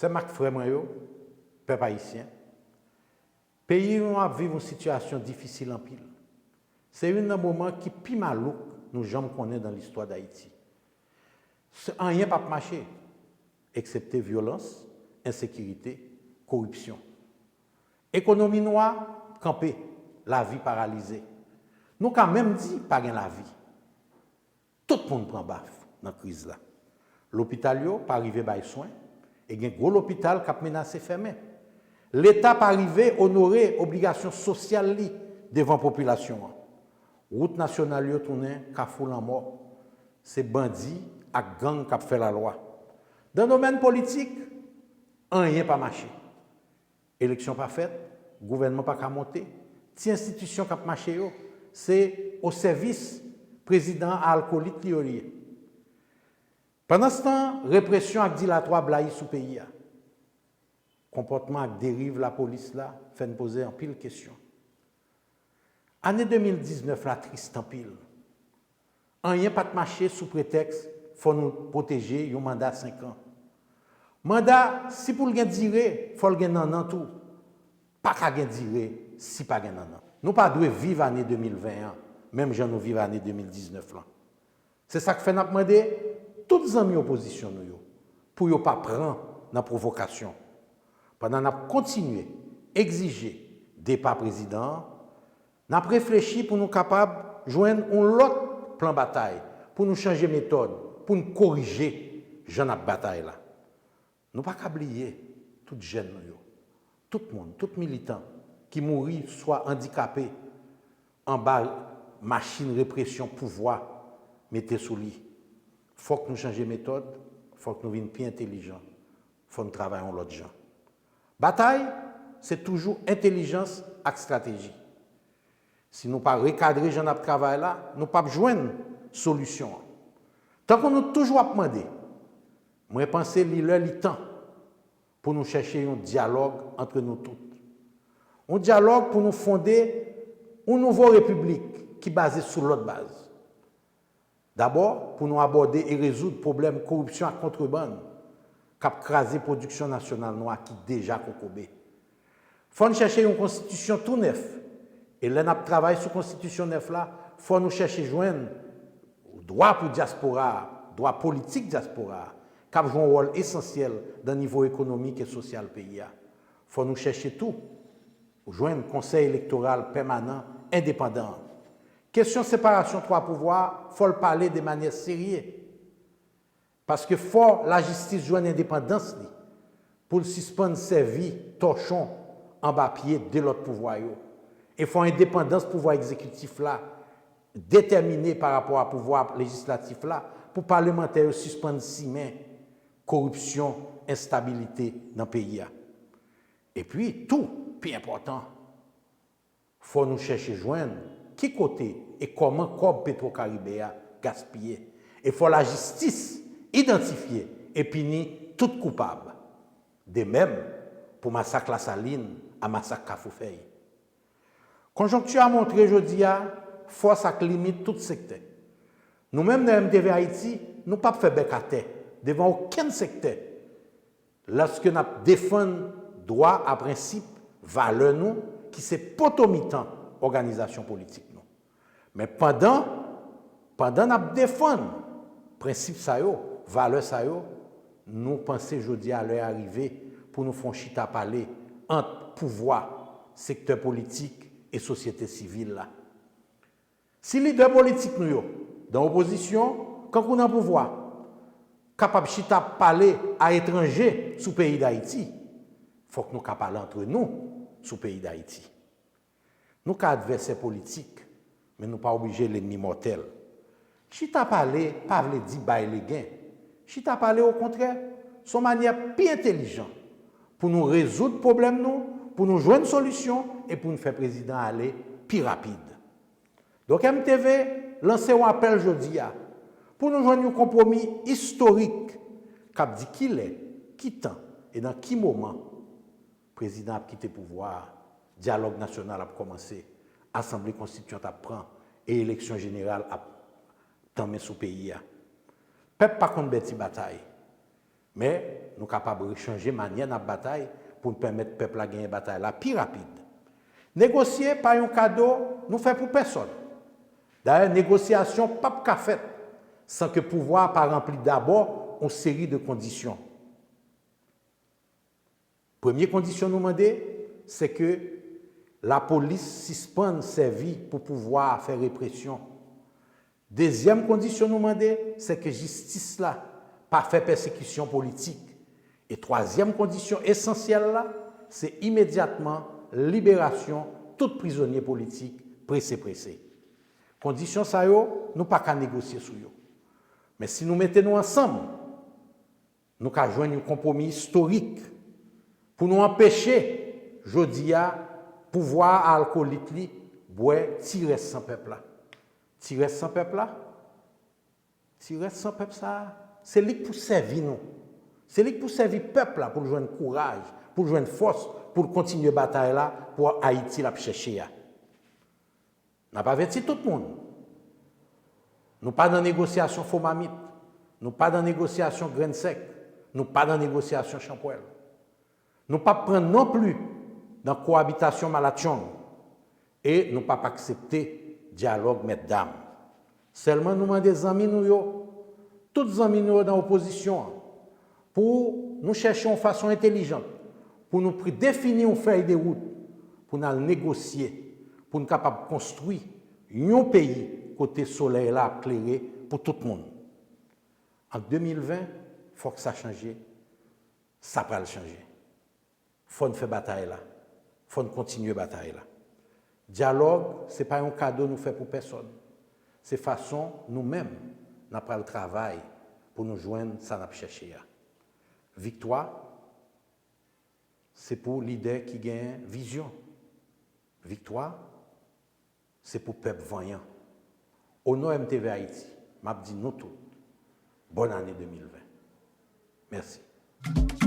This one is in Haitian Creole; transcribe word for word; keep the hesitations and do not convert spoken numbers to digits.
Sè m ak frè mwen yo, pèp ayisyen, peyi nou ap viv yon sitiyasyon difisil anpil. Se youn nan moman ki pi malouk nou janm konnen nan listwa Dayiti. Se, anyen p ap mache, eksepte vyolans, ensekirite, koripsyon. Ekonomi nou a kanpe, lavi paralize. Nou ka menm di pa gen lavi. Tout moun pran baf nan kriz la. Lopital yo pa rive bay swen, e gen gwo lopital k ap menase fèmen. Leta pa rive onore obligasyon sosyal li devan popilasyon an. Wout nasyonal yo tounen kafou lanmò. Se bandi ak gang k ap fè lalwa. Nan domèn politik, anyen pa mache. Eleksyon pa fèt, gouvènman pa ka monte, ti enstitisyon k ap mache yo, se osèvis prezidan an alkolit li yo ye. Pandanstan, represyon ak dilatwa blayi sou peyi a. Konpòtman ak deriv lapolis la fè n poze anpil kesyon. Ane de mil diznèf la tris anpil. Anyen pa t mache sou pretèks fò nou pwoteje yon manda senk an. Manda, si pou l gen dire, fò l gen nannan tou. Pa ka gen dire si pa gen nannan. Nou pa dwe viv ane de mil ven an, menm jan nou viv ane de mil diznèf lan. Se sa k fè n ap mande tout zanmi opozisyon nou yo pou yo pa pran nan pwovokasyon. Pandan n ap kontinye egzije depa prezidan an, n ap reflechi pou nou kapab jwenn yon lòt plan batay pou nou chanje metòd, pou n korije jan n ap batay la. Nou pa ka bliye tout jèn nou yo, tout moun, tout militan ki mouri swa andikape anba machin represyon pouvwa mete sou li. Fòk nou chanje metòd, fòk nou vin pi entèlijan, fò n travay yon lòt jan. Batay, se toujou entèlijans ak estrateji. Si nou pa rekadre jan n ap travay la, nou p ap jwenn solisyon an. Tankou nou toujou ap mande, mwen panse li lè li tan pou nou chèche yon dyalòg antre nou tout. Yon dyalòg pou nou fonde yon nouvo repiblik ki baze sou lòt baz. Dabò, pou nou abòde e rezoud pwoblèm koripsyon ak kontrebann k ap kraze pwodiksyon nasyonal nou a ki deja kokobe. Fò n chèche yon konstitisyon tou nèf. E lè n ap travay sou konstitisyon nèf la, fò nou chèche jwenn dwa pou dyaspora a, dwa politik dyaspora a, k ap jwe yon wòl esansyèl nan nivo ekonomik e sosyal peyi a. Fò nou chèche tou jwenn Konsèy Elektoral Pèmanan endepandan an. Kesyon separasyon twa pouvwa a, fò l pale de manyè serye. Paske fò lajistis jwenn endepandans li pou l sispann sèvi tòchon anba pye de lòt pouvwa yo. E fò endepandans pouvwa egzekitif la detèmine pa rapò a pouvwa lejislatif la pou palmantè yo sispann simen koripsyon, enstabilite nan peyi a. Epi, tou, pi enpòtan, fò nou chèche jwenn ki kote e kòman kòb Petwokaribe a gaspiye. E fò lajistis idantifye e pini tout koupab. De menm pou masak Lasalin a masak Kafoufèy. Konjonkti a montre jodi a fòs ak limit tout sektè. Nou menm nan M T V Ayiti, nou p ap fè bèk atè devan okenn sektè lòske n ap defann dwa a prensip, valè nou, ki se poto mitan òganizasyon politik nou. Men pandan, pandan n ap defann prensip sa yo, valè sa yo, nou panse jodi a lè a rive pou nou fè yon chita pale ant pouvwa, sektè politik e sosyete sivil la. Si lidè politik nou yo, nan opozisyon kankou nan pouvwa, kapab chita pale a etranje sou peyi Dayiti, fòk nou ka pale antre nou sou peyi Dayiti. Nou ka advèsè politik, men nou pa oblije lènmi mòtèl. Chita pale pa vle di bay legen. Chita pale, okontrè, se yon manyè pi entèlijan pou nou rezoud pwoblèm nou, pou nou jwenn solisyon e pou n fè prezidan ale pi rapid. Donk, M T V lanse yon apèl jodi a pou nou jwenn yon konpwomi istorik k ap di kilè, ki tan e nan ki moman prezidan ap kite pouvwa a, dyalòg nasyonal ap kòmanse, asanble konstitiyant ap pran e eleksyon jeneral ap tanmen sou peyi a. Pèp pa konn bèti batay. Men, nou kapab rechanje manyè n ap batay pou n pèmèt pèp la genyen batay la pi rapid. Negosye pa yon kado nou fè pou pèsòn. Dayè, negosyasyon p ap ka fèt san ke pouvwa a pa ranpli dabò yon seri de kondisyon. Premye kondisyon nou mande, se ke lapolis sispann sèvi pou pouvwa a fè represyon. Dezyèm kondisyon nou mande, se ke jistis la pa fè pèsekisyon politik. E twazyèm kondisyon esansyèl la, se imedyatman liberasyon tout prizonye politik prese prese. Kondisyon sa yo, nou pa ka negosye sou yo. Men si nou mete nou ansanm, nou ka jwenn yon konpwomi istorik pou nou anpeche, jodi a, pouvwa a alkolit li bwè ti rès san pèp la. Ti rès san pèp la? Ti rès san pèp sa a, se li k pou sèvi nou. Se li k pou sèvi pèp la pou l jwenn kouraj, pou l jwenn fòs, pou l kontinye batay la pou Ayiti l ap chèche a. N ap avèti tout moun. Nou pa nan negosyasyon fo mamit. Nou pa nan negosyasyon grenn sèk. Nou pa nan negosyasyon chanpwèl. Nou p ap pran non pli nan kowabitasyon malatchong. E nou p ap aksepte dyalòg mèt dam. Sèlman nou mande zanmi nou yo, tout zanmi nou yo nan opozisyon an, pou nou chèche yon fason entèlijan pou nou pri-, defini yon fèy de wout pou n al negosye, pou n kapab konstwi yon peyi kote solèy la ap klere pou tout moun. An de mil ven, fòk sa chanje, sa pral chanje. Fò n fè batay la, fò n kontinye batay la. Dyalòg, se pa yon kado nou fè pou pèsòn. Se fason nou menm n ap pral travay pou nou jwenn sa n ap chèche a. Viktwa, se pou lidè ki gen vizyon. Viktwa, se pou pèp vanyan. O non M T V Ayiti, m ap di nou tout, bòn ane de mil ven. Mèsi.